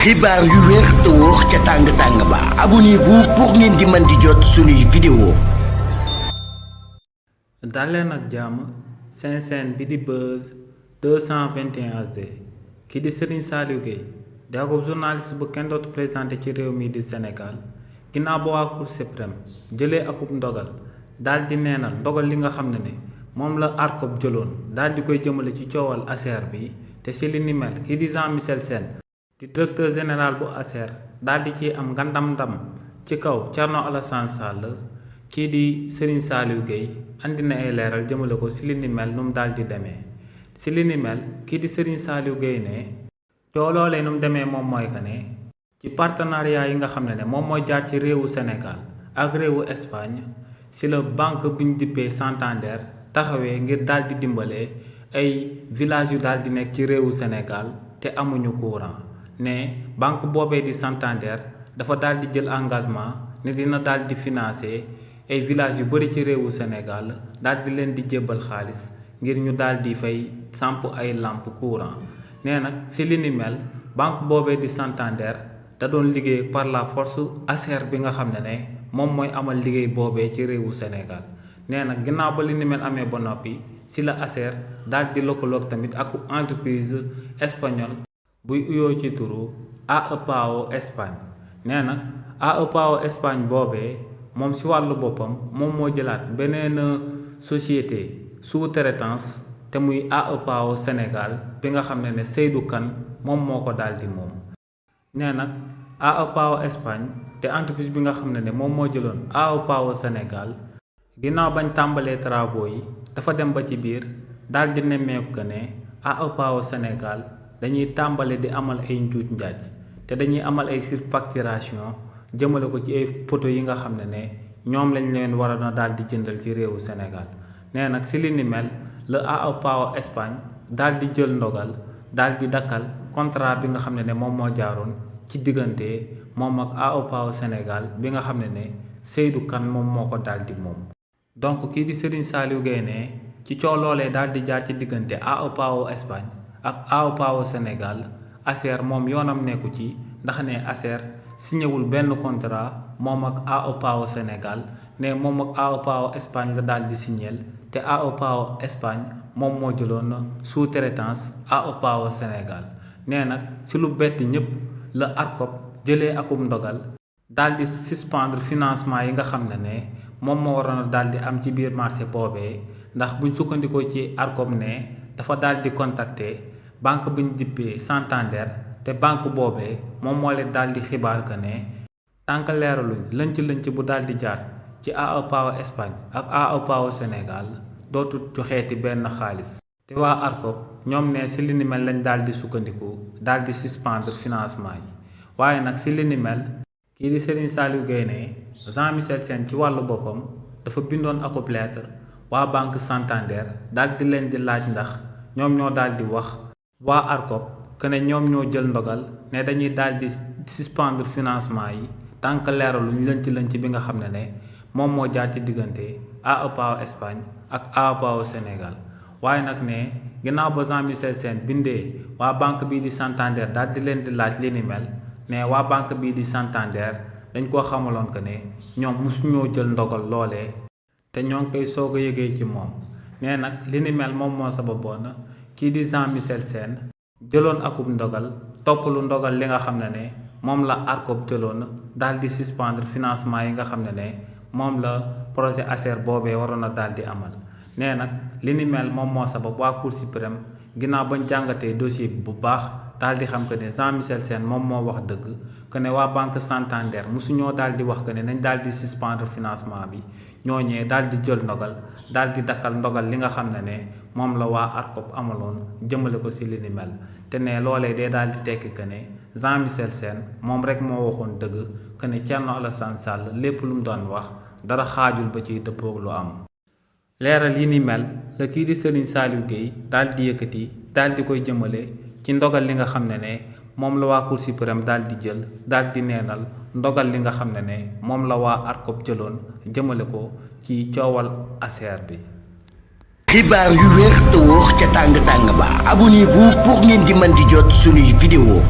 xibaar yu wér te wóor ca tàng ba abonnez-vous pour ngeen di mën di jot suñuy vidéo. daleen ak jàmm seen chaîne bi di Buzz 221 HD kii di Serigne Saliou Gueye di ab journaliste bu kenn dootu présenté ci réew mi di Sénégal ginnaaw ba waa Cour suprême jëlee akub ndogal daal di neenal ndogal li nga xam ne moom la ARCOP jëloon daal di koy jëmale ci coowal ASER bi te si li ni mel kii di Jean-Michel Sène di directeur général bu ASER daal di ci am ngandam ndam ci kaw Thierno Alassane Sall kii di Serigne Saliou Gueye andi na ay leeral jëmale ko si li ni mel nu mu daal di demee si li ni mel kii di Serigne Saliou Gueye ne coow loolee nu mu demee moom mooy que ne ci partenariat yi nga xam ne moom mooy jaar ci réewu Sénégal ak réewu Espagne si la banque bu ñu dippee Santander taxawee ngir daal di dimbalee ay villages yu daal di nekk ci réewu Sénégal te amuñu courant ne banque boobee di Santander dafa daal di jël engagement ne dina daal di financer ay villages yu bëri ci réewu Sénégal daal di leen di jébbal xaalis ngir ñu daal di fay samp ay lampe courant nee nag si li ni mel banque boobee di Santander da doon liggéey par la force ASER bi nga xam ne moom mooy amal liggéey boobee ci réewu Sénégal nee nag ginnaaw ba li ni mel amee ba noppi si la ASER daal di lëkkaloog tamit ak entreprise espagnole buy uyoo ci turu AEPAO Espagne nee nag AEPAO Espagne boobee moom si wàllu boppam moom moo jëlaat beneen société sous-traitance te muy AEPAO Sénégal bi nga xam ne Seydou Kane moom moo ko daal di moom nee nag AEPAO Espagne te entreprise bi nga xam ne moom moo jëloon AEPAO Sénégal ginnaaw bañ tàmbalee travaux yi dafa dem ba ci biir daal di nemmeeku que ne AEPAO Sénégal dañuy tàmbale di amal ay njuuj njaaj te dañuy amal ay surfacturation jëmale ko ci ay poto yi nga xam ne ñoom lañ leen war a daal di jëndal ci réewu Sénégal nee nag si li ni mel la AEPAO Espagne daal di jël ndogal daal di dakkal contrat bi nga xam ne moom moo jaaroon ci diggante moom ak AEPAO Sénégal bi nga xam ne Seydou Kane moom moo ko daal di moom. donc kii di Serigne Saliou Gueye ne ci coow loolee daal di jaar ci diggante AEPAO Espagne ak AEPAO Sénégal ASER moom yoonam nekku ci ndax ne ASER signéwul benn contrat moom ak AEPAO Sénégal ne moom ak AEPAO Espagne la daal di signéel te AEPAO Espagne moom moo jëloon sous-traitance AEPAO Sénégal nee nag si lu bett ñëpp la ARCOP jëlee akum ndogal daal di suspendre financement yi nga xam ne moom moo waroon a daal di am ci biir marché boobee ndax buñ sukkandikoo ci ARCOP ne dafa daal di contacter banque bu ñu dippee Santander te banque boobee moom moo leen daal di xibaar que ne tànk leeraluñ lënc bu daal di jaar ci AEPAO Espagne ak AEPAO Sénégal dootu joxeeti benn xaalis te waa ARCOP ñoom ne si li ni mel lañ daal di sukkandiku daal di suspendre financement yi waaye nag si li ni mel kii di Serigne Saliou Gueye ne Jean-Michel Sène ci wàllu boppam dafa bindoon akub lettre waa banque Santander daal di leen di laaj ndax ñoom ñoo daal di wax waa ARCOP que ne ñoom ñoo jël ndogal ne dañuy daal di suspendre financement yi tant que leeraluñ lënc bi nga xam ne moom moo jaar ci diggante AEPAO Espagne ak AEPAO Sénégal waaye nag ne ginnaaw ba Jean-Michel Sène bindee waa banque bii di Santander daal di leen di laaj li ni mel ne waa banque bii di Santander dañ koo xamaloon que ne ñoom mosuñoo jël ndogal loolee te ñoo ngi koy soog a yëgee ci moom nee nag li ni mel moom moo sababoon kii di Jean-Michel Sène jëloon akub ndogal topp lu ndogal li nga xam ne moom la ARCOP jëloon daal di suspendre financement yi nga xam ne moom la projet ASER boobee waroon a daal di amal nee nag li ni mel moom moo sabab waa Cour suprême ginnaaw bañ jàngatee dossier bi bu baax daal di xam que ne Jean-Michel Sène moom moo wax dëgg que ne waa banque Santander mosuñoo daal di wax que ne nañ daal di suspendre financement bi ñooñee daal di jël ndogal daal di dakkal ndogal li nga xam ne moom la waa ARCOP amaloon jëmale ko si li ni mel te ne loolee dee daal di tekki que ne Jean-Michel Sène moom rek moo waxoon dëgg que ne Thierno Alassane Sall lépp lu mu doon wax dara xaajul ba ciy dëppoog lu am. leeral yi ni mel la kii di Serigne Saliou Gueye daal di yëkkati daal di koy jëmale ci ndogal li nga xam ne moom la waa Cour suprême daal di jël daal di neenal ndogal li nga xam ne moom la waa ARCOP jëloon jëmale ko ci coowal ASER bi. xibaar yu wér te wóor ca tàng ba abonnez-vous pour ngeen di mën di jot suñuy vidéo.